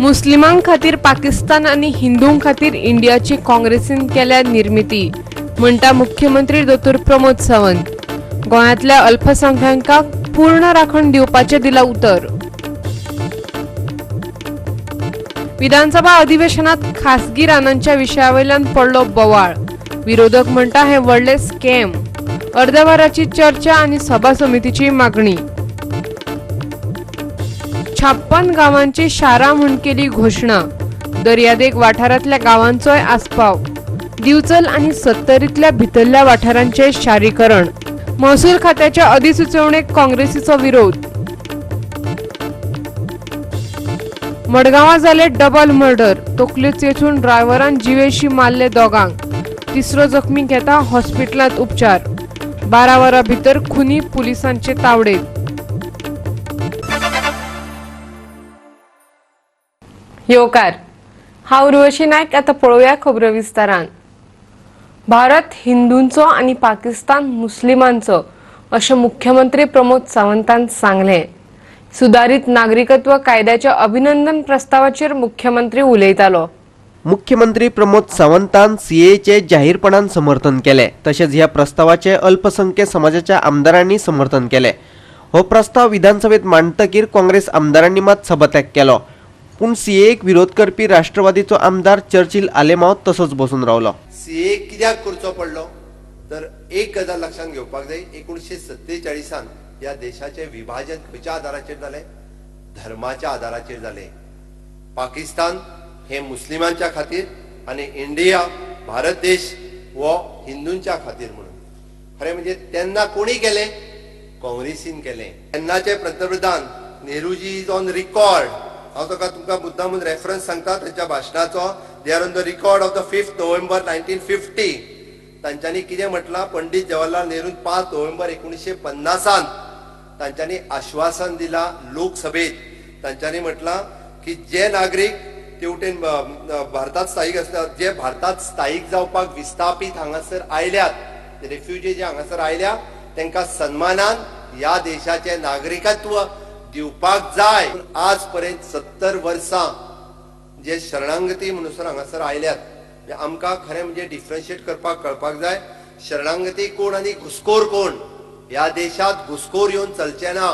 मुस्लिमां खातीर पाकिस्तान आनी हिंदूं खातीर इंडियाची काँग्रेसीन केल्या निर्मिती, म्हणटा मुख्यमंत्री दोतोर प्रमोद सावंत. गोंयांतल्या अल्पसंख्याकांक पूर्ण राखण दिवपाचें दिलां उतर. विधानसभा अधिवेशनात खासगी रानांच्या विशयावयल्यान पडलो बोवाळ. विरोधक म्हणटा हें व्हडलें स्कॅम. अर्द्या वराची चर्चा आनी सभा समितीची मागणी. 56 गांवांची शारां म्हूण केली घोशणा. दर्यादेग वाठारांतल्या गांवांचोय आस्पाव. दिवचल आनी सत्तरींतल्या भितरल्या वाठारांचें शारीकरण. महसूल खात्याच्या अधिसुचोवणेक काँग्रेसीचो विरोध. मडगांवां जालें डबल मर्डर. तकल्यो चेंचून ड्रायव्हरान जिवेशी मारले दोगांक. तिसरो जखमी घेता हॉस्पिटलांत उपचार. 12 वरां भितर खुनी पुलिसांचे तावडेत. येवकार, हांव उर्वशी नायक. आतां पळोवया खबरो विस्तारान. भारत हिंदूंचो आनी पाकिस्तान मुस्लिमांचो अशें मुख्यमंत्री प्रमोद सावंतान सांगलें. सुदारीत नागरिकत्व कायद्याच्या अभिनंदन प्रस्तावाचेर मुख्यमंत्री उलयतालो. मुख्यमंत्री प्रमोद सावंतान सीएचे जाहीरपणान समर्थन केलें. तशेंच ह्या प्रस्तावाचे अल्पसंख्य समाजाच्या आमदारांनी समर्थन केलें. हो प्रस्ताव विधानसभेत मांडतकीर काँग्रेस आमदारांनी मात सभात्याग केलो. पूण सीएक विरोध करपी राष्ट्रवादीचो आमदार चर्चिल आलेमाव तसोच बसून रावलो. सीए कित्याक करचो पडलो तर एक गजाल लक्षांत घेवपाक जाय. 1947 ह्या देशाचें विभाजन खंयच्या आदाराचेर जालें? धर्माच्या आदाराचेर जालें. पाकिस्तान हे मुस्लिमांच्या खातीर आनी इंडिया भारत देश हो हिंदूंच्या खातीर म्हणून. खरें म्हणजे तेन्ना कोणी केलें? काँग्रेसीन केलें. तेन्नाचे पंतप्रधान नेहरूजी is on record. हांव तुका तुमकां मुद्दामून रेफरन्स सांगता तांच्या भाशणाचो. They are on the record of the 5th November 1950. तांच्यांनी कितें म्हटलां? पंडित जवाहरलाल नेरून 5 नोव्हेंबर 1950 तांच्यांनी आश्वासन दिलां लोकसभेत. तांच्यांनी म्हटलां की जे नागरीक तेवटेन भारतात स्थायीक आसता, जे भारतात स्थायीक जावपाक विस्थापीत हांगासर आयल्यात, रेफ्युजी जे हांगासर आयल्या, तांकां सन्मानान ह्या देशाचें नागरिकत्व दिवपाक जाय. आज पर्यंत 70 वर्सां जे शरणांगती म्हणसर हांगासर आयल्यात, आमकां खरें म्हणजे डिफरन्शिएट करपाक कळपाक जाय शरणांगती कोण आनी घुसखोर कोण. ह्या देशात घुसखोर येवन चलचे ना.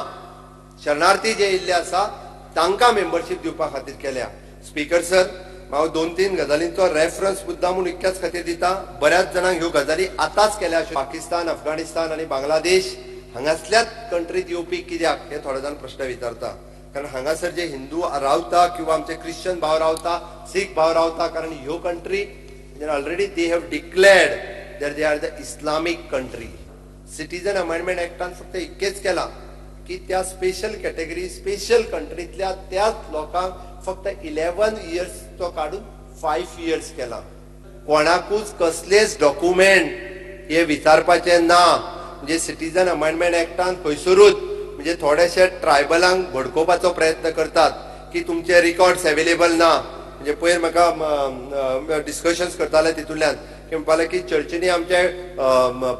शरणार्थी जे येयल्ले आसा तांकां मेंबरशीप दिवपा खातीर केल्या. स्पीकर सर, हांव 2-3 गजालींचो रेफरन्स मुद्दाम इतक्याच खातीर दिता. बऱ्याच जाणांक ह्यो गजाली आतांच केल्या. पाकिस्तान, अफगाणिस्तान आनी बांगलादेश हांगासल्याच कंट्रीत येवपी कित्याक हे थोडे जाण प्रश्न विचारता. कारण हांगासर जे हिंदू रावता किंवा आमचे क्रिश्चन भाव रावता, सीख भाव रावता, कारण ह्यो country already they have declared that they are the Islamic country. Citizen amendment ऍक्टान फक्त इतकेच केला की त्या स्पेशल कॅटेगरी स्पेशल कंट्रीतल्या त्याच लोकांक फक्त 11 इयर्स तो काडून 5 इयर्स केला. कोणाकूच कसलेच डॉक्युमेंट हे विचारपाचे ना. म्हणजे सिटीजन अमेंडमेंट ऍक्टान खंयसरूच म्हणजे थोडेशे ट्रायबलांक भडकोवपाचो प्रयत्न करतात की तुमचे रिकॉर्ड्स अवेलेबल ना. म्हणजे पयर म्हाका डिस्कशन्स करताले तितूंतल्यान की म्हणपाक की चर्चीनी आमचे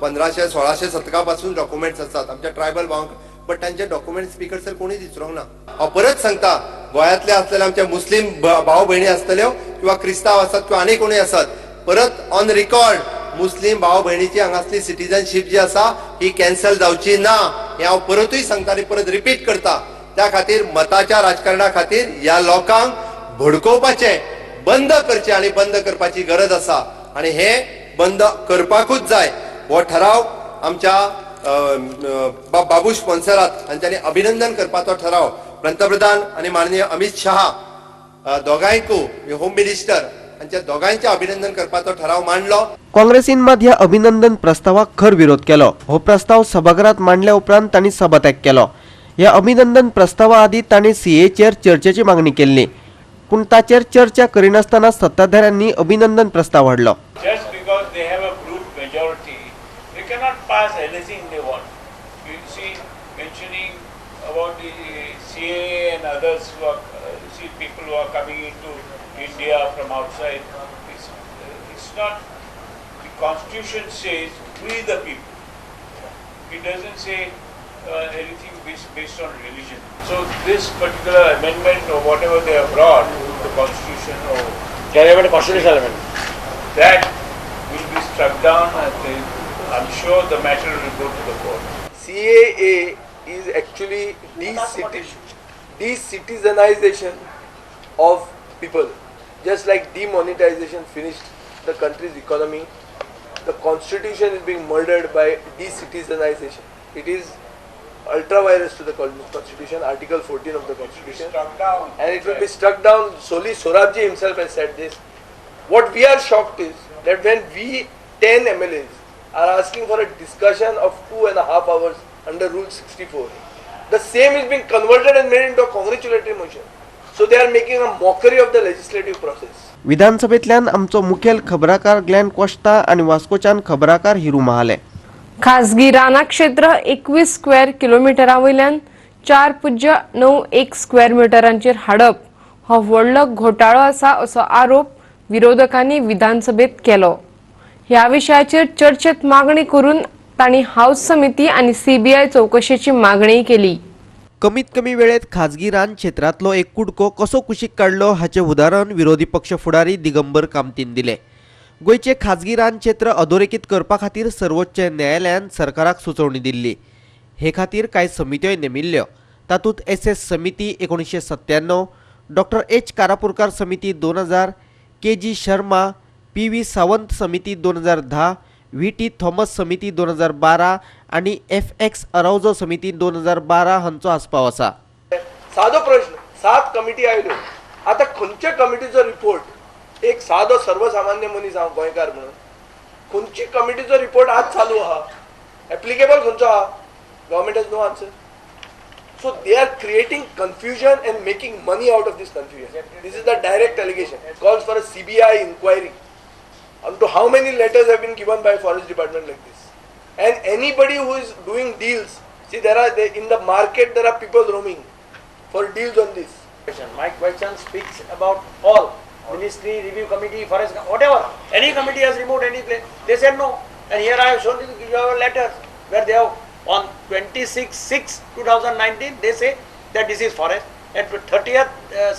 1500 1600 शतका पासून डॉक्युमेंट्स आसात आमच्या ट्रायबल भावांक, बट तांचे डॉक्युमेंट स्पीकर सर कोणीच विचारूंक ना. हांव परत सांगता, गोंयांतले आसलेले आमचे मुस्लीम भाव भयणी आसतल्यो किंवा क्रिस्तांव आसात किंवा आनी कोणी आसात, परत ऑन रिकॉर्ड मुस्लीम भाव भयणीची हांगासली सिटीजनशीप जी आसा ही कॅन्सल जावची ना हें हांव परतूय सांगता आनी परत रिपीट करता. त्या खातीर मताच्या राजकारणा खातीर ह्या लोकांक भडकोवपाचें बंद करचें आनी बंद करपाची गरज आसा आनी हे बंद करपाकूच जाय. हो ठराव आमच्या बाबूश मोन्सेरात हांच्यांनी अभिनंदन करपाचो ठराव पंतप्रधान आनी माननीय अमित शहा दोगांयकू होम मिनिस्टर हांच्या दोगांयचें अभिनंदन करपाचो ठराव मांडलो. काँग्रेसीन मात ह्या अभिनंदन प्रस्तावाक खर विरोध केलो. हो प्रस्ताव सभाघरात मांडल्या उपरांत तांणी सभात्याग केलो. ह्या अभिनंदन प्रस्तावा आदी तांणी सीएचेर चर्चेची मागणी केल्ली, पूण ताचेर चर्चा करिनासतना सत्ताधाऱ्यांनी अभिनंदन प्रस्ताव हाडलो. Just because they have a brute majority, they cannot pass anything they want. You see, mentioning about the CAA and others who are, see people who are coming into India from outside, it's not, the constitution says we the people. It doesn't say anything based on religion. So this particular amendment or whatever they have brought, the constitution or constitutional amendment, that will be struck down, and I'm sure the matter will go to the court. CAA is actually de-citizenization of people. Just like demonetization finished the country's economy, the constitution is being murdered by de-citizenization. It is ultra-virus to the constitution, Article 14 of the constitution. Struck down. And it will be struck down. Solely Sorabji himself has said this. What we are shocked is that when we 10 MLAs are asking for a discussion of 2.5 hours under Rule 64, the same is being converted and made into a congratulatory motion. So they are making a mockery of the legislative process. विधानसभेतल्यान आमचो मुखेल खबराकार Glenn कोश्ता आनी वास्कोच्यान खबराकार हिरू महाले. खासगी राना क्षेत्र 21 square किलोमिटरा वयल्यान 4.91 square मिटरांचेर हाडप हो व्हडलो घोटाळो आसा असो आरोप विरोधकांनी विधानसभेत केलो. ह्या विशयाचेर चर्चेत मागणी करून तांणी हाऊस समिती आनी सीबीआय चवकशेची मागणी केली. कमीत कमी वेळेत खाजगी रान क्षेत्रांतलो एक कुडको कसो कुशीक काडलो हाचें उदाहरण विरोधी पक्ष फुडारी दिगंबर कामतीन दिलें. गोंयचें खाजगी रान क्षेत्र अधोरेखीत करपा खातीर सर्वोच्च न्यायालयान सरकाराक सुचोवणी दिल्ली. हे खातीर कांय समित्योय नेमिल्ल्यो. तातूंत एस एस समिती 1997, डॉक्टर एच कारापुरकार समिती 2000, के जी शर्मा, पी व्ही सावंत समिती 2010, व्ही टी थॉमस समिती 2012 आनी एफ एक्स अरावजो समिती 2012 हांचो आस्पाव आसा. सादो प्रश्न, 7 कमिटी आयल्यो, आतां खंयच्या कमिटीचो रिपोर्ट, एक सादो सर्वसामान्य मनीस हांव गोंयकार म्हणून, खंयची कमिटीचो रिपोर्ट आज चालू आहा, एप्लिकेबल खंयचो आहा? Government has no answer. So they are creating confusion and making money out of this confusion. This is the direct allegation. Calls for a CBI inquiry onto how many letters have been given by forest department like this. And anybody who is doing deals, see, in the market there are people roaming for deals on this. My question speaks about all ministry, review committee, forest, whatever. Any committee has removed any place. They said no. And here I have shown you, you have letters where they have on 26/6/2019 they say that this is forest, and 30th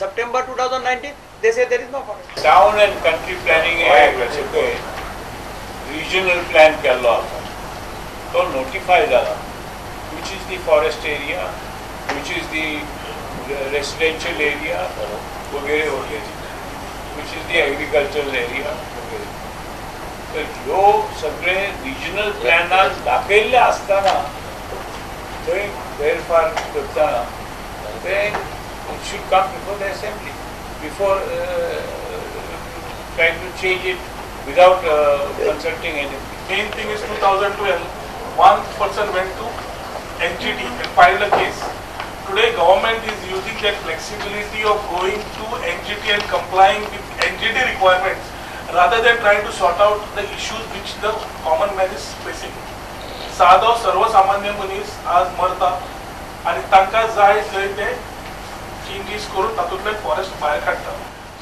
September 2019 they say there is no forest. Town and Country Planning Act पळय, regional plan केल्लो आसा, तो notify जाला, which is the forest area, which is the residential area वगैरे वगैरे, which is the agricultural area वगैरे. तर ह्यो सगळे रिजनल प्लॅनान दाखयल्ले आसतना थंय फेरफार करतना ते it should come before the assembly before trying to change it without consulting anything. Main thing is 2012, one person went to NGT and filed a case. Today government is using that flexibility of going to NGT and complying with NGT requirements rather than trying to sort out the issues which the common man is facing. सादो सर्वसामान्य मनीस आज मरता आनी तांकां जाय थंय ते चेंजीस करून तातूंतल्यान फॉरेस्ट भायर काडटा.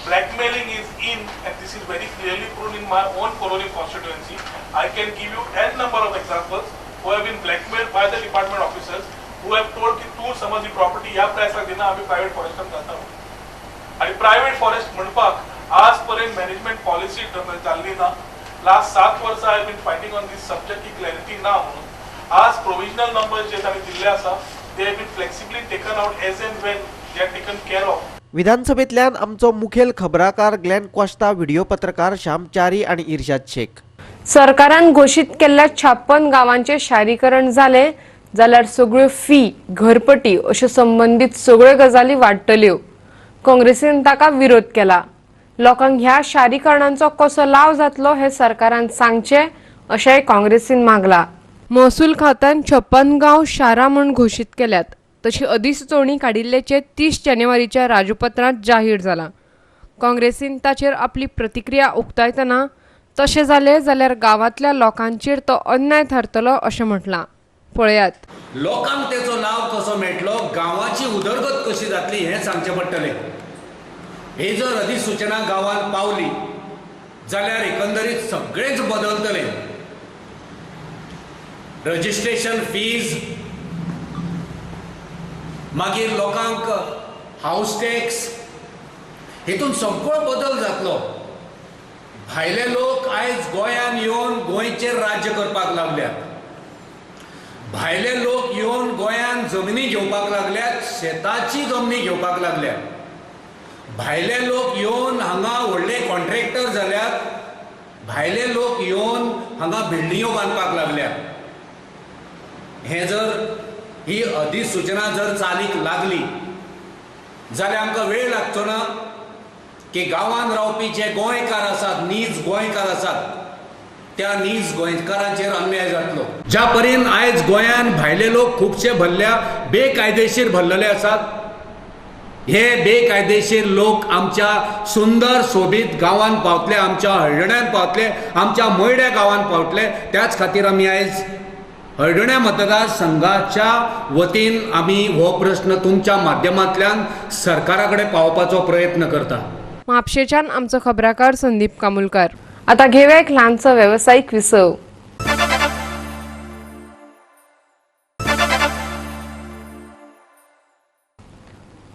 Blackmailing is in, and this is very clearly proven in my own Porvorim constituency. I can give you n number of examples who have been blackmailed by the department officers who have told की तूं समज ही property ह्या प्रायसाक दिना, आमी private फॉरेस्टान घालता. आनी private forest म्हणपाक आज पर्यंत मॅनेजमेंट पॉलिसी जाल्ली ना. लास्ट 7 वर्सां I been fighting on this subject की क्लॅरिटी ना म्हणून. आज प्रोविजनल नंबर जे तांणी दिल्ले आसा, they have been flexibly taken out as and when they are taken care of. विधानसभेतल्यान आमचो मुखेल खबराकार ग्लॅन कोश्ता, व्हिडिओ पत्रकार श्याम च्यारी आनी इर्शाद शेख. सरकारान घोशीत केल्ल्या 56 गावांचे शारीकरण जालें जाल्यार सगळ्यो फी, घरपटी अश्यो संबंदीत सगळ्यो गजाली वाडटल्यो. काँग्रेसीन ताका विरोध केला. लोकांक ह्या शारीकरणांचो कसो लाव जातलो हें सरकारान सांगचें अशेंय काँग्रेसीन मागला. महसूल खात्यान 56 गांव शारां म्हूण घोशीत केल्यात. तशी अधिसुचोवणी काडिल्ल्याचें 30 जानेवारीच्या राजपत्रांत जाहीर जालां. काँग्रेसीन ताचेर आपली प्रतिक्रिया उक्तायतना तशें जालें जाल्यार गांवांतल्या लोकांचेर तो अन्याय थारतलो अशें म्हटलां. पळयात. लोकांक तेचो लाव कसो मेळटलो, गांवाची उदरगत कशी जातली हें सांगचें पडटलें. ही जर अधिसूचना गांवांत पावली जाल्यार एकंदरीत सगळेंच बदलतलें. Registration fees मागीर लोकांक हावस टॅक्स, हेतून सगळो बदल जातलो. भायले लोक आयज गोंयांत येवन गोंयचेर राज्य करपाक लागल्यात. भायले लोक येवन गोंयांत जमनी घेवपाक लागल्यात, शेताची जमनी घेवपाक लागल्यात. भायले लोक येवन हांगा व्हडले कॉन्ट्रॅक्टर जाल्यात. भायले लोक येवन हांगा बिल्डिंग्यो बांदपाक लागल्यात. हें जर ही अधिसुचना जर चालीक लागली जाल्यार आमकां वेळ लागचो ना की गांवांत रावपी जे गोंयकार आसात, नीज गोंयकार आसात, त्या नीज गोंयकारांचेर अन्याय जातलो. ज्या परीन आयज गोंयांत भायले लोक खुबशे भरल्या, बेकायदेशीर भरलेले आसात, हे बेकायदेशीर लोक आमच्या सुंदर सोबीत गांवांत पावतले, आमच्या हळदण्यांत पावतले, आमच्या मयड्या गांवांत पावतले. त्याच खातीर आमी आयज हळदण्या मतदारसंघाच्या वतीन आमी हो प्रश्न तुमच्या माध्यमांतल्यान सरकारा कडेन पावोवपाचो प्रयत्न करता. म्हापशेच्यान आमचो खबराकार संदीप कामुलकार. आता घेवया एक ल्हानसो वेवसायीक विसव.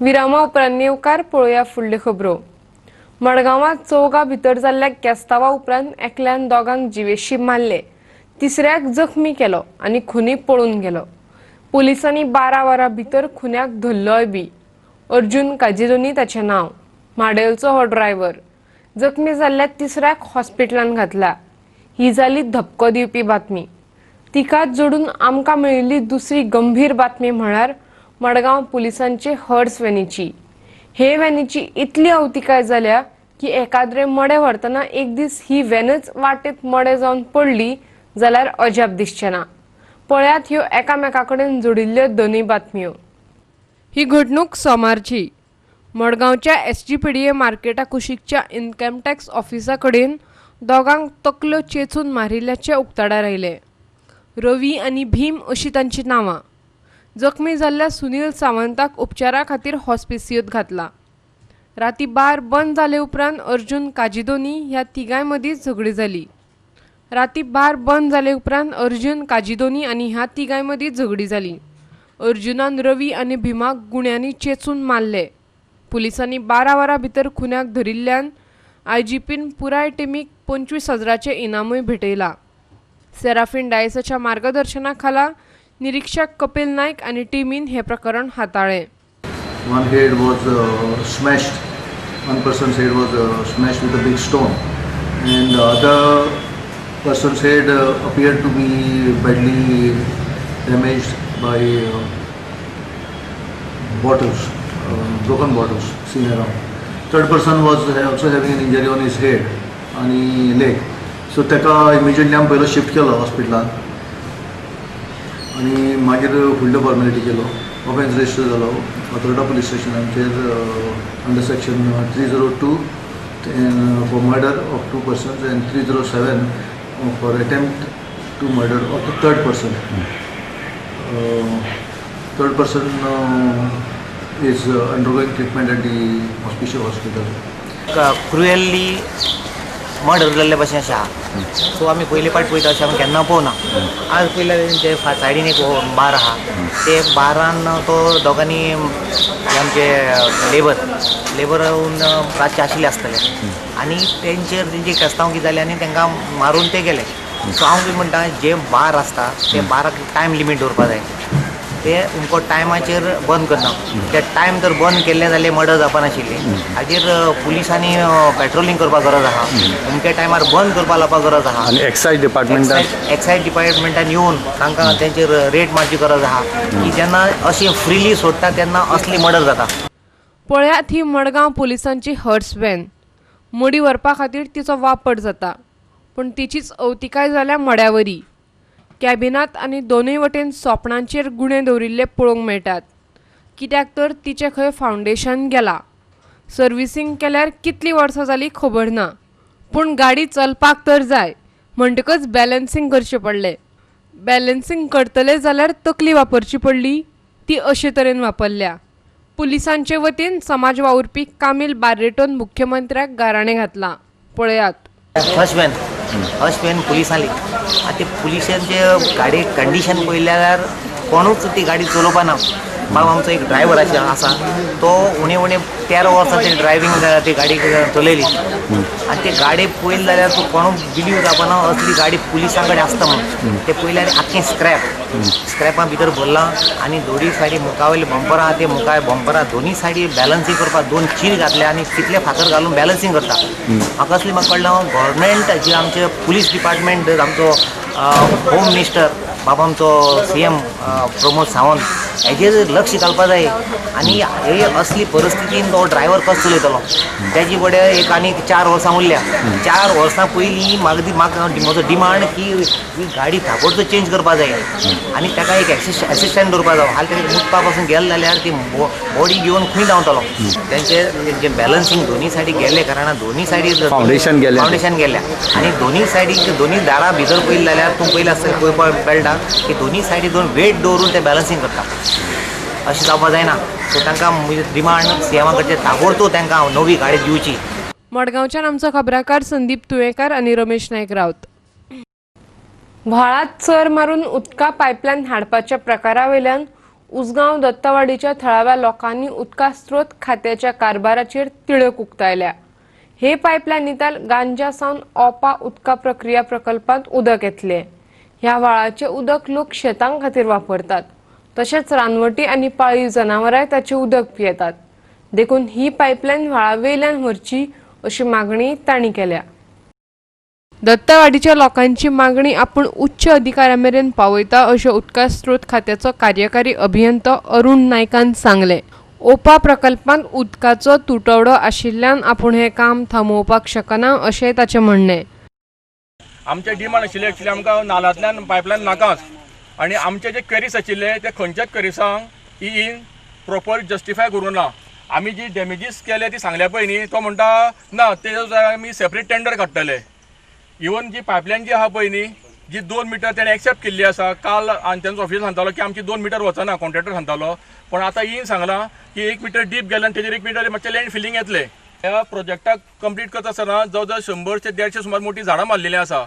विरामा उपरांत येवकार पळोवया फुडल्यो खबरो. मडगांवांत चौगा भितर जाल्ल्या केस्तावा उपरांत एकल्यान दोगांक जिवेशी मारले, तिसऱ्याक जखमी केलो आनी खुनी पळून गेलो. पुलिसांनी 12 वरां भितर खुन्याक धरलोय बी. अर्जुन काजिरोनी ताचें नांव. माडेलचो हो ड्रायव्हर. जखमी जाल्ल्या तिसऱ्याक हॉस्पिटलान घातला. ही जाली धपको दिवपी बातमी. तिकाच जोडून आमकां मेळिल्ली दुसरी गंभीर बातमी म्हळ्यार मडगांव पुलिसांचे हर्स व्हॅनीची. हे व्हॅनीची इतली अवतिकाय जाल्या की एकाद्रे मडें व्हरतना एक दीस ही व्हॅनच वाटेत मडें जावन पडली जाल्यार अजाप दिसचें ना. पळयात ह्यो एकामेका कडेन जोडिल्ल्यो दोनूय बातम्यो. ही घडणूक सोमारची. मडगांवच्या SGPDA मार्केटा कुशीकच्या इन्कम टॅक्स ऑफिसा कडेन दोगांक तकल्यो चेंचून मारिल्ल्याचें उक्ताडार आयलें. रवी आनी भीम अशीं तांचीं नांवां. जखमी जाल्ल्या सुनील सावंताक उपचारा खातीर हॉस्पिसियोत घातला. राती बार बंद जाले उपरांत अर्जुन काजिदोनी ह्या तिगांय मदीं झगडी जाली. राती बार बंद जाले उपरांत अर्जुन काजिदोनी आनी ह्या तिगांय मदीं झगडी जाली. अर्जुनान रवी आनी भीमाक गुण्यांनी चेंचून मारले. पुलिसांनी 12 वरां भितर खुन्याक धरिल्ल्यान IGPन पुराय टिमीक 25,000 इनामूय भेटयला. सेराफीन डायसाच्या मार्गदर्शना खाला निरीक्षक कपिल नायक आनी टिमीन हें प्रकरण हाताळ्ळें. One head was smashed, one person's head was smashed with a big stone, and the other person's head appeared to be badly damaged by bottles, broken bottles seen around. Third person was also having an injury on his head and leg. So ताका immediately आमी पयलो shift केलो हॉस्पिटलान आनी मागीर फुडल्यो formality केलो. Offence register जालो Fatorda police स्टेशनाचेर under section 302 for murder of 2 persons and 307 for attempt to murder of the third person. Third person is undergoing treatment at the Hospicio Hospital. Cruelly murder जाल्ले भशेन अशें आहा. सो आमी पयले पाट पळयता अशें आमी केन्ना पळोवना. आज पयल्या ते सायडीन एक बार आहा, ते बारान तो दोगांनी आमचे लेबर रातचे आशिल्ले आसतले आनी तेंचेर तेंची केस्तांव कितें जालें आनी तांकां मारून ते गेले. सो हांव कितें म्हणटा, जे बार आसता ते बाराक टायम लिमीट दवरपा जाय. ते अमको टायमाचेर बंद करना. ते टायम जर बंद केल्ले जाल्यार मर्डर जावपा नाशिल्ली. हाजेर पुलिसांनी पेट्रोलिंग करपाक गरज आहा, अमक्या टायमार बंद करपाक लावपाक गरज आहा. आनी एक्सायज डिपार्टमेंटान एक्सायज डिपार्टमेंटान येवन तांकां तेंचेर रेट मारची गरज आहा की जेन्ना अशी फ्रिली सोडटा तेन्ना असली मर्डर जाता. पळयात ही मडगांव पुलिसांची हर्स व्हॅन. मडी व्हरपा खातीर तिचो वापर जाता, पूण तिचीच अवतिकाय जाल्या मड्यावरी. कॅबिनांत आनी दोनूय वटेन सोपणांचेर गुणे दवरिल्ले पळोवंक मेळटात. कित्याक तर तिचें खंय फावंडेशन गेलां. सर्विसींग केल्यार कितलीं वर्सां जालीं खबर ना, पूण गाडी चलपाक तर जाय म्हणटकच बॅलन्सींग करचें पडलें. बॅलन्सींग करतले जाल्यार तकली वापरची पडली, ती अशे तरेन वापरल्या. पुलिसांचे वतीन समाज वावुरपी कामील बार्रेटोन मुख्यमंत्र्याक गाराणें घातलां. पळयात. फर्स्ट व्हॅन पुलिसांली. आतां ते पुलिसांचे गाडी कंडिशन पळयल्यार कोणूच ती गाडी चलोवपा ना. बाब आमचो एक ड्रायव्हर आसा तो उणे उणे 13 वर्सां ते ड्रायव्हिंग ती गाडी चलयली आनी ते गाडी पळयली जाल्यार तूं कोणूच बिलीव जावपाना असली गाडी पुलिसां कडेन आसता म्हणून. ते पळयल्यार आख्खें स्क्रॅपां भितर भरलां आनी दोनी सायडी मुखावयले बंपर आहा ते मुखार बंपरां दोनी सायडी बॅलन्सींग करपाक 2 चीर घातले आनी तितले फातर घालून बॅलन्सींग करता. म्हाका असली म्हाका कळ्ळें गव्हर्मेंट जी आमचे पुलीस डिपार्टमेंट आमचो होम मिनिस्टर बाबा आमचो CM Pramod Sawant हेजेर लक्ष घालपा जाय आनी हे असली परिस्थितीन तो ड्रायव्हर कसो चलयतलो. तेजी फुडें एक आनी 4 वर्सां उरल्या. 4 वर्सां पयलीं म्हाका म्हजो डिमांड की ही गाडी ताबडतोब चेंज करपा जाय आनी ताका एक एसिस्टंट दवरपा जाय. हाल ताका मुतपा पासून गेले जाल्यार ती बॉडी घेवन खंय धांवतलो. तेंचे बॅलन्सींग दोनी सायडी गेल्ले कारणान दोनी सायडी फावंडेशन गेल्या आनी दोनी सायडी दोनी दारां भितर पयलीं जाल्यार तूं पयलीं आसतना पळोवपाक मेळटा की दोनी सायडी दोन वेट दवरून ते बॅलन्सींग करता. अशें जावपाक जायना. सो तांकां डिमांड सीएमा कडचे ताबडतोब तांकां नवी गाडी दिवची. मडगांवच्यान आमचो खबराकार संदीप तुयेकार आनी रमेश नायक रावत. व्हाळांत चर मारून उदका पायपलायन हाडपाच्या प्रकारावेल्यान उसगांव दत्तवाडीच्या थळाव्या लोकांनी उदका स्रोत खात्याच्या कारभाराचेर तिडक उक्तायल्या. हे पायपलायनींतल्यान गांजा सावन ओपा उदका प्रक्रिया प्रकल्पांत उदक येतलें. ह्या व्हाळाचें उदक लोक शेतां खातीर वापरतात, तशेंच रानवटी आनी पाळीव जनावरांय ताचें उदक पियेतात. देखून ही पायपलायन व्हाळा वयल्यान व्हरची अशी मागणी तांणी केल्या. दत्तवाडीच्या लोकांची मागणी आपूण उच्च अधिकाऱ्यां मेरेन पावयता अशें उदका स्रोत खात्याचो कार्यकारी अभियंतो अरुण नायकान सांगलें. ओपा प्रकल्पांत उदकाचो तुटवडो आशिल्ल्यान आपूण हें काम थांबोवपाक शकना अशें ताचें म्हणणें. आमचे डिमांड आशिल्ले एक्चुअली आमकां नालांतल्यान पायपलायन नाकाच आनी आमचे जे क्वेरीस आशिल्ले ते खंयच्याच क्वेरिसांक ईन प्रोपर जस्टिफाय करूं ना. आमी जी डॅमेजीस केले ती सांगल्या पळय न्ही, तो म्हणटा ना तेजो आमी सेपरेट टेंडर काडटले. इवन जी पायपलायन जी आहा पळय न्ही, जी 2 मिटर तेणें एक्सेप्ट केल्ली आसा. काल तांचो ऑफिसर सांगतालो की आमची 2 मिटर वचना, कॉन्ट्रॅक्टर सांगतालो, पण आतां ईन सांगलां की 1 मिटर डीप गेलें आनी तेजेर 1 मिटर मातशें लँड फिलींग येतलें. ह्या प्रोजेक्टाक कंप्लीट करता आसतना जवळ जवळ 100 ते 150 सुमार मोठी झाडां मारलेलीं आसा.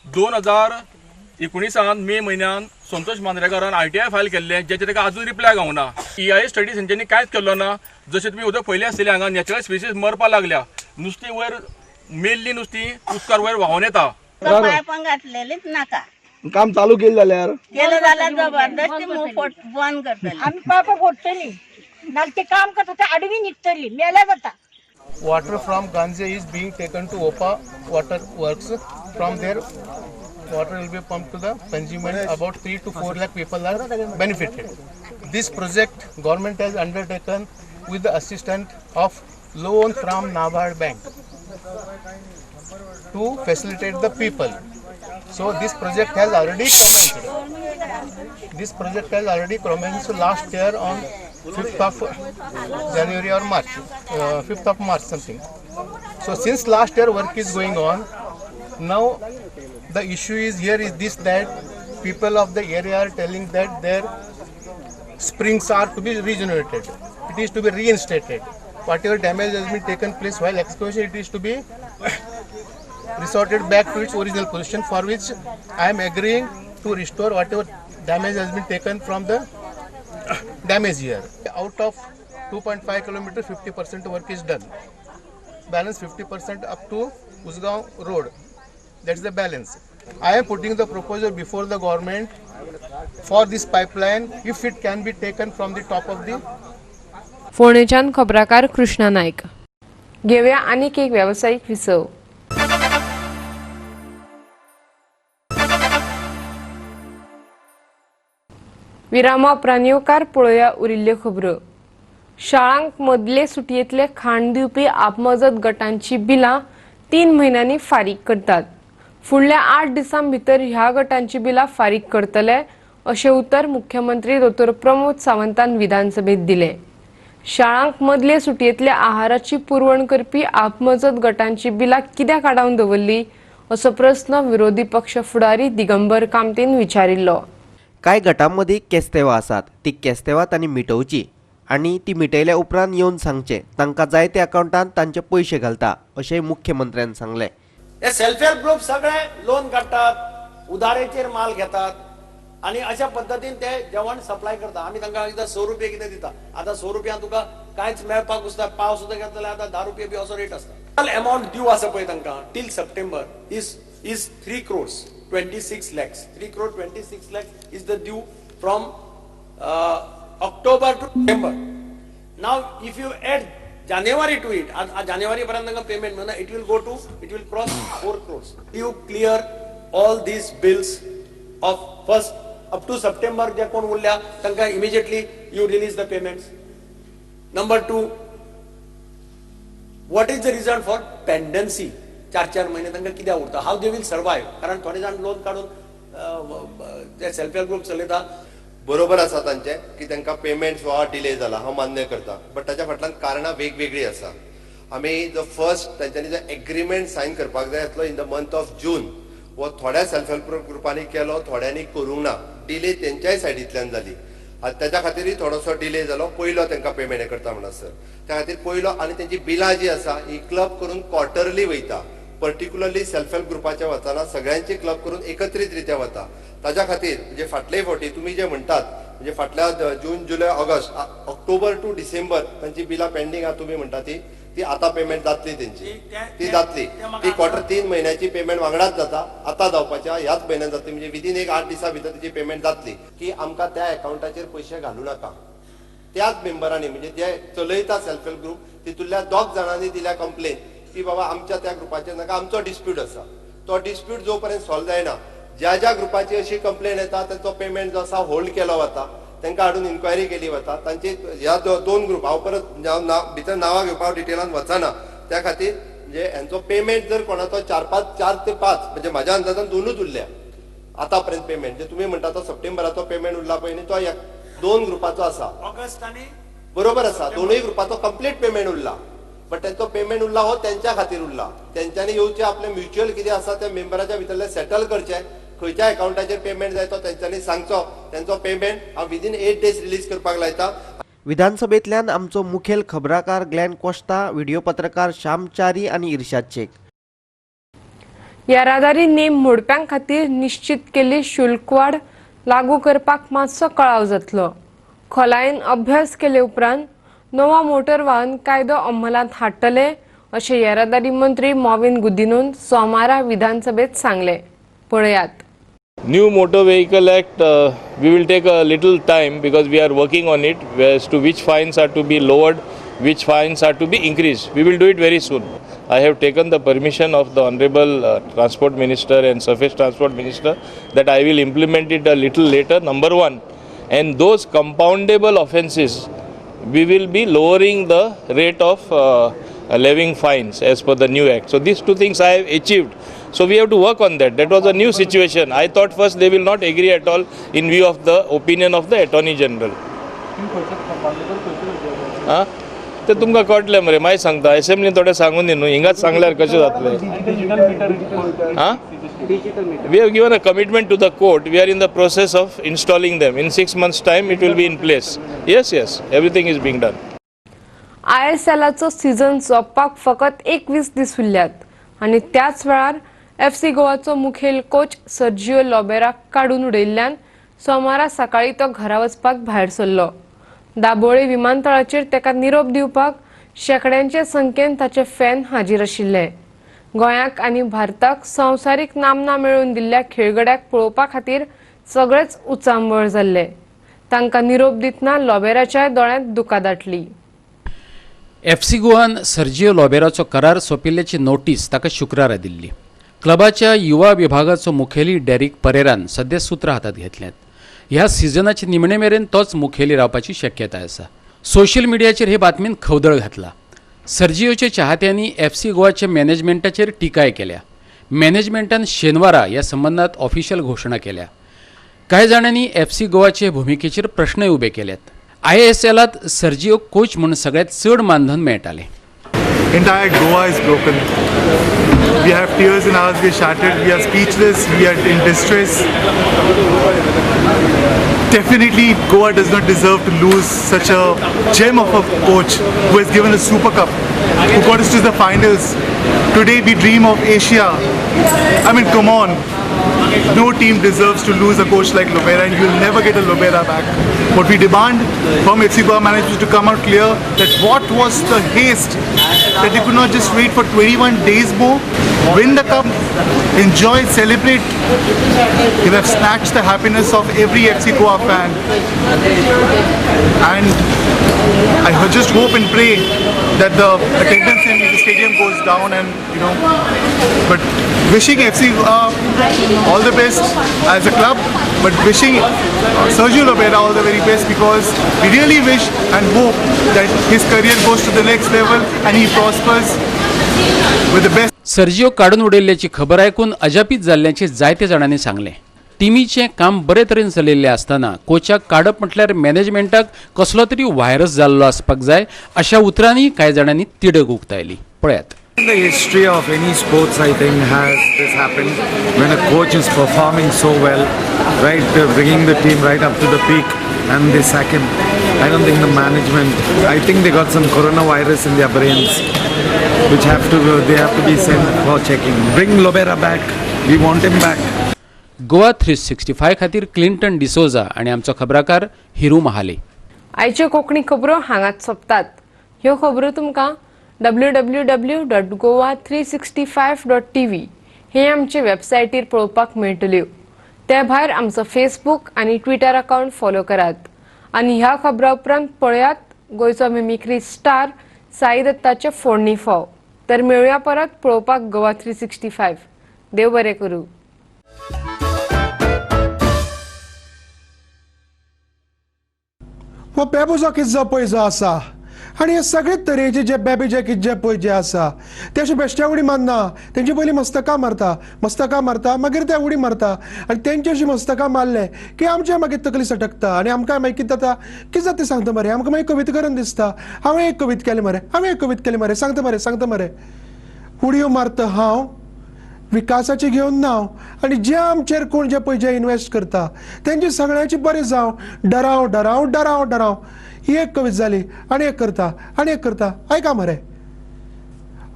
2019 मे म्हयन्यान संतोष मांद्रेकारान ITI file केल्लें, जेचे ताका आजून रिप्लाय गावना. EIA studies हेंच्यांनी कांयच केल्लो ना. जशें तुमी उदक पयलीं आसतलें हांगा नॅचरल स्पिसीस मरपाक लागल्या, नुस्तीं वयर मेल्लीं नुस्तीं उदकार वयर व्हांवन येता. पायपां घातलेलीच नाका. काम चालू केलें जाल्यार जबरदस्ती बंद करतली. आमी पायपां फोडटली, नाल्यार ते काम करता ते आडवी न्हिदतली, मेल्या जाता. Water from Ganje is being taken to Opa water works. From there, water will be pumped to the Panjim and about 3 to 4 lakh people are benefited. This project government has undertaken with the assistance of loan from NABARD Bank to facilitate the people. So this project has already commenced. This project has already commenced last year on 5th of January or March, 5th of March something. So since last year work is going on. Now the issue is here is this, that people of the area are telling that their springs are to be regenerated. It is to be reinstated. Whatever damage has been taken place while excavation, it is to be resorted back to its original position, for which I am agreeing to restore whatever damage has been taken from the damage here. Out of 2.5 kilometer, 50% work is done. Balance 50% up to Usgaon Road. That's the balance. I am putting the proposal before the government for this pipeline, if it can be taken from the top of the. फोंडेच्यान खबराकार Krishna Naik. घेवया आनीक एक वेवसायीक विसव. विरामा उपरांत येवकार पळोवया उरिल्ल्यो खबरो. शाळांक मदले सुटयेंतले खाण दिवपी आपमजत गटांची बिलां 3 म्हयन्यांनी फारीक करतात. फुडल्या 8 दिसां भितर ह्या गटांची बिलां फारीक करतले अशें उतर मुख्यमंत्री दोतोर प्रमोद सावंतान विधानसभेत दिलें. शाळांक मदले सुटयेंतल्या आहाराची पुरवण करपी आपमजत गटांची बिलां कित्याक आडावन दवरली असो प्रस्न विरोधी पक्ष फुडारी दिगंबर कामतीन विचारिल्लो. कांय गटांमदीं केस्तेवां आसात, ती केस्तेवां तांणी मिटोवची आनी ती मिटयल्या उपरांत येवन सांगचें तांकां जाय त्या अकावंटांत तांचे पयशे घालता अशें मुख्यमंत्र्यान सांगलें. हे सेल्फ हेल्प ग्रुप सगळे लोन काडटात, उदारेचेर माल घेतात. आनी अशा पद्दतीन ते जेवण सप्लाय करता. आमी तांकां एकदां 100 रुपये कितें दिता, आतां 100 रुपयांक तुका कांयच मेळपाक उरता, पाव सुद्दां घेतले जाल्यार आतां 10 रुपये बी असो रेट आसता. टोटल अमावंट ड्यू आसा पळय तांकां till September is 3 crores 26 lakhs. 3 crore 26 lakhs is the due from October to December. Now if you add January to it, जानेवारी पर्यंत तांकां पेमेंट मेळना, it will go to, it will cross 4 crores. You clear all these bills of first up to September जे कोण उरल्या तांकां immediately you release the payments. Number 2, what is the reason for pendency? 4-4 म्हयने तांकां कित्याक उरता? हाव they will survive? कारण थोडे जाण लोन काडून ते सेल्फ हेल्प ग्रुप चलयता. बरोबर आसा तांचें की तांकां पेमेंट हो डिले जाला, हांव मान्य करता, बट ताच्या फाटल्यान कारणां वेगवेगळीं आसा. आमी जो फर्स्ट तांच्यांनी जो एग्रीमेंट सायन करपाक जाय आसलो in the month of June, हो थोड्या सेल्फ हेल्प ग्रुपांनी केलो, थोड्यांनी करूंक ना. डिले तेंच्याय सायडींतल्यान जाली आनी ताच्या खातीरय थोडोसो डिले जालो. पयलो तांकां पेमेंट हें करता म्हणसर त्या खातीर पयलो, आनी तेंची बिलां जी आसा ही क्लब करून क्वॉर्टरली वयता. पर्टिक्युलरली सेल्फ हेल्प ग्रुपाच्या वचना, सगळ्यांची क्लब करून एकत्रीत रित्या वता. ताच्या खातीर म्हणजे फाटले फावटी तुमी जे म्हणटात, म्हणजे फाटल्या जून, जुलय, ऑगस्ट, ऑक्टोबर टू डिसेंबर तांची बिलां पेंडींग आहा तुमी म्हणटा ती, ती आतां पेमेंट जातली तेंची, ती जातली. ती क्वॉर्टर 3 म्हयन्याची पेमेंट वांगडाच जाता, आतां जावपाच्या ह्याच म्हयन्यात जातली, म्हणजे विदीन एक 8 दिसां भितर तेची पेमेंट जातली. की आमकां त्या एकावंटाचेर पयशे घालूं नाका. त्याच मेंबरांनी म्हणजे जे चलयता सेल्फ हेल्प ग्रुप तितूंतल्या 2 जाणांनी दिल्या कंप्लेन की बाबा आमच्या त्या ग्रुपाचेर नाका, आमचो डिस्प्यूट आसा. तो डिस्प्यूट जो पर्यंत सॉल्व जायना, ज्या ज्या ग्रुपाची अशी कंप्लेन येता तांचो पेमेंट जो आसा होल्ड केलो वता, तांकां हाडून इन्क्वायरी केली वता. तांची ह्या 2 ग्रुप, हांव परत भितर नांवां घेवपाक डिटेलान वचना, त्या खातीर म्हणजे हेंचो पेमेंट जर कोणाचो 4 ते 5 म्हणजे म्हाज्या अंदाजान 2ूच उरल्या आतां पर्यंत पेमेंट. जे तुमी म्हणटा तो सप्टेंबराचो पेमेंट उरला पळय न्ही, तो 2 ग्रुपाचो आसा, ऑगस्ट आनी बरोबर आसा, 2ूय ग्रुपाचो कंप्लीट पेमेंट उरला. बट तेंचो पेमेंट उरला हो तेंच्या खातीर उरला. तेंच्यांनी येवचें आपलें म्युच्युअल कितें आसा त्या मेंबराच्या भितरलें सेटल करचें, खंयच्या एकावंटाचेर पेमेंट जाय तो तेंच्यांनी सांगचो, तेंचो पेमेंट हांव विदीन 8 डेज रिलीज करपाक लायता. विधानसभेंतल्यान आमचो मुखेल खबराकार ग्लॅन कोस्ता, व्हिडिओ पत्रकार श्याम च्यारी आनी इर्शाद शेख. येरादारी नेम मोडप्यां खातीर निश्चित केल्ली शुल्कवाड लागू करपाक मातसो कळाव जातलो. खोलायेन अभ्यास केले उपरांत नवो मोटर वाहन कायदो अंमलांत हाडटले अशें येरादारी मंत्री मॉविन गुदिनोन सोमारा विधानसभेत सांगले. पळयात. New Motor Vehicle Act, we will take a little time because we are working on it as to which fines are to be lowered, which fines are to be increased. We will do it very soon. I have taken the permission of the Honorable Transport Minister and Surface Transport Minister that I will implement it a little later, number 1. And those compoundable offences, we will be lowering the rate of levying fines as per the new act. So these 2 things I have achieved. So we have to work on that. That was a new situation. I thought first they will not agree at all in view of the opinion of the Attorney General. ते तुमकां कळटलें मरे, मागीर सांगता. असेंब्लीन थोडें सांगून दी न्हू, हिंगाच सांगल्यार कशें जातलें? We have given a commitment to the court. We are in the process of installing them. In 6 months' time, it will be in place. Yes, yes, everything is being done. ISLाचो season सोंपपाक फकत 21 दीस उरल्यात आनी त्याच वेळार FC गोवाचो मुखेल coach Sergio लोबेराक काडून उडयल्ल्यान सोमारा सकाळी तो घरा वचपाक भायर सरलो. दाबोळे विमानतळाचेर ताका निरोप दिवपाक शेंकड्यांचे संख्येन ताचे फॅन हाजीर आशिल्ले. गोंयाक आनी भारताक संवसारीक नामना मेळोवन दिल्ल्या खेळगड्याक पळोवपा खातीर सगळेच उचांबळ जाल्ले. तांकां निरोप दितना लोबेराच्याय दोळ्यांत दुकां दाटली. एफसी गोवान सर्जिओ लोबेराचो करार सोंपिल्ल्याची नोटीस ताका शुक्रारा दिल्ली. क्लबाच्या युवा विभागाचो मुखेली डॅरिक परेरान सद्या सुत्रां हातांत घेतल्यात. ह्या सिजनाचे निमणे मेरेन तोच मुखेली रावपाची शक्यताय आसा. सोशल मिडियाचेर हे बातमीन खवदळ घातला. सर्जिओच्या चाहत्यांनी एफसी गोवाच्या मॅनेजमेंटाचेर टिकाय केल्या. मॅनेजमेंटान शेनवारा ह्या संबंदात ऑफिशियल घोशणा केल्या. कांय जाणांनी एफसी गोवाचे भुमिकेचेर प्रश्नय उबे केल्यात. ISLात सर्जिओ कोच म्हूण सगळ्यात चड मानधन मेळटालें. Entire Goa is broken. We have tears in our eyes, we are shattered, we are speechless, we are in distress. Definitely Goa does not deserve to lose such a gem of a coach who has given a Super Cup, who got us to the finals. Today we dream of Asia. I mean, come on. No team deserves to lose a coach like Lobera, and you'll never get a Lobera back. What we demand from FC Goa management to come out clear that what was the haste that they could not just wait for 21 days more, win the cup, enjoy, celebrate. You have snatched the happiness of every FC Goa fan. And I just hope and pray that the attendance in the stadium goes down, and you know, but wishing FC all the best as a club, but wishing Sergio Lobera all the very best, because we really wish and hope that his career goes to the next level and he prospers with the best. Sergio काडून उडयल्ल्याची खबर आयकून अजापीत जाल्ल्याचें जायते जाणांनी सांगलें. टिमीचें काम बरे तरेन चलिल्लें आसतना कोचाक काडप म्हटल्यार मॅनेजमेंटाक कसलो तरी व्हायरस जाल्लो आसपाक जाय अशा उतरांनी कांय जाणांनी तिडक उक्तायली. पळयात. In the history of any sports, I think, has this happened when a coach is performing so well, right, bringing the team right up to the peak, and they sack him. I don't think the management, I think they got some coronavirus in their brains, which have to they have to be sent for checking. Bring Lobera back. We want him back. Goa 365 खातीर Clinton D'Souza आनी आमचो खबराकार हिरू महाले. आयच्यो कोंकणी खबरो हांगाच सोंपतात. ह्यो खबरो तुमकां www.goa365.tv हे आमचे वेबसायटीर पळोवपाक मेळटल्यो. ते भायर आमचो फेसबूक आनी ट्विटर अकावंट फॉलो करात आनी ह्या खबरां उपरांत पळयात गोंयचो मिमिक्री स्टार साई दत्ताचे फोडणी फोव. तर मेळुया परत पळोवपाक गोवा 365. देव बरें करूं. हो बेबो कितें पळय जो आसा आनी हे सगळे तरेचे जे बेबे जे कितें जे पळय जे आसा ते अशे बेश्टे उडी मारना, तेंचे पयलीं मस्तकां मारता, मस्तकां मारता, मागीर ते उडी मारता आनी तेंचे अशी मस्तकां मारले की आमचे मागीर तकली सटकता आनी आमकां मागीर कितें जाता, कितें जाता तें सांगता मरे. आमकां मागीर कविता करून दिसता, हांवें एक कविता केली मरे, हांवें एक कविता केली मरे, सांगता मरे, सांगता मरे. उडयो मारता हांव विकासाचें घेवन नांव आनी जे आमचेर कोण जे पळय जे इनवेस्ट करता तेंचे सगळ्यांचे बरें जावं, डराव डराव डराव डराव. ही एक कविता जाली आनी एक करता आनी एक करता. आयका मरे.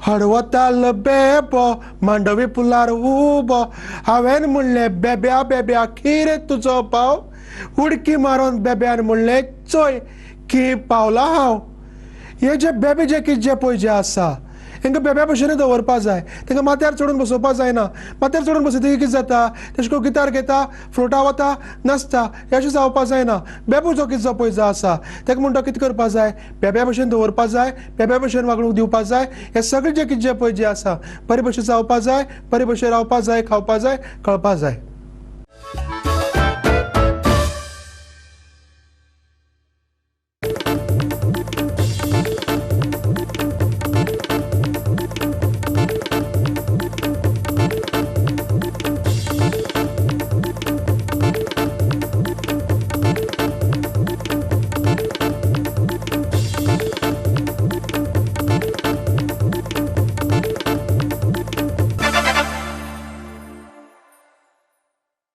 हडवताल बेबो मांडवी पुलार उबो, हांवें म्हणलें बेब्या बेब्या कितें तुजो पाव, उडकी मारून बेब्यान म्हणलें चोय की पावला हांव. हे जे बेबे जे कितें जे पळय जे आसा तेंकां बेब्या भशेनूच दवरपा जाय, तेंकां माथ्यार चडून बसोवपा जायना. माथ्यार चडून बसयतकीर कितें जाता, तेशें करून गितार घेता, फ्लोटा वता, नाचता. हें अशें जावपा जायना. बेबो जो कितें जो पळय जो आसा तेका म्हणटा कितें करपा जाय, बेब्या भशेन दवरपा जाय, बेब्या भशेन वागणूक दिवपा जाय. हें सगळें जें कितें जें पळय जें आसा बरे भशेन जावपा जाय, बरे भशेन रावपा जाय, खावपा जाय, कळपा जाय.